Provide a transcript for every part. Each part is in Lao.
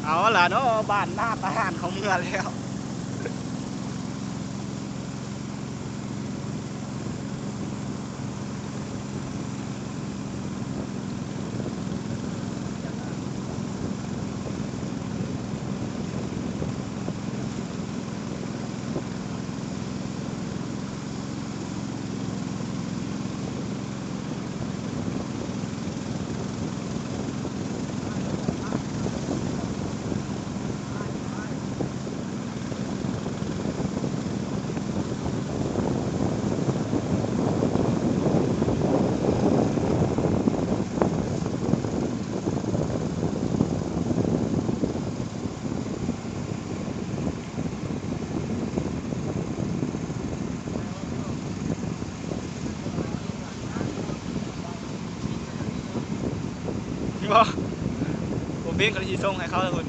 ເອົາລະເນາະ ບ້ານນາຕາຫານເຂົາເມືອແລ້ວ. ບໍ່ ບໍ່ເປັນ ກໍຊິສົ່ງໃຫ້ເຂົາພຸ້ນ.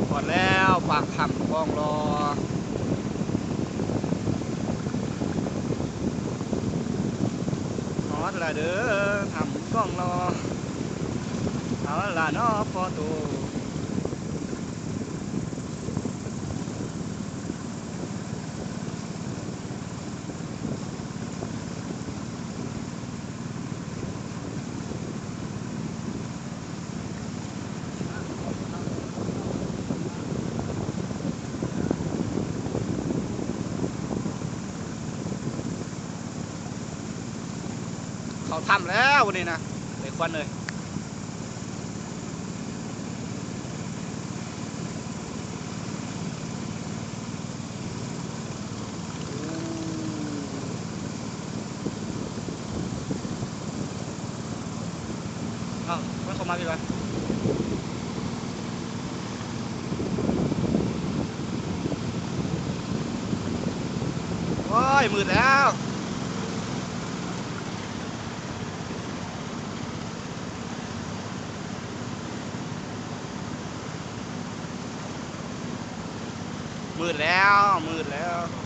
ຮອດແລ້ວ ປາກຖ້ຳກອງລໍ ຮອດແລ້ວເດີ ຖ້ຳກອງລໍ ເອົາລະເນາະພໍ່ໂຕ. ເຂົ້າຖ້ຳແລ້ວນີ້ນະ ໄດ້ຄວັນເລີຍ. ເອົ້າ ມັນເຂົ້າມາພີ່ວ່າ ໂອ້ຍ ມືດແລ້ວ. ມືດແລ້ວ ມືດແລ້ວ.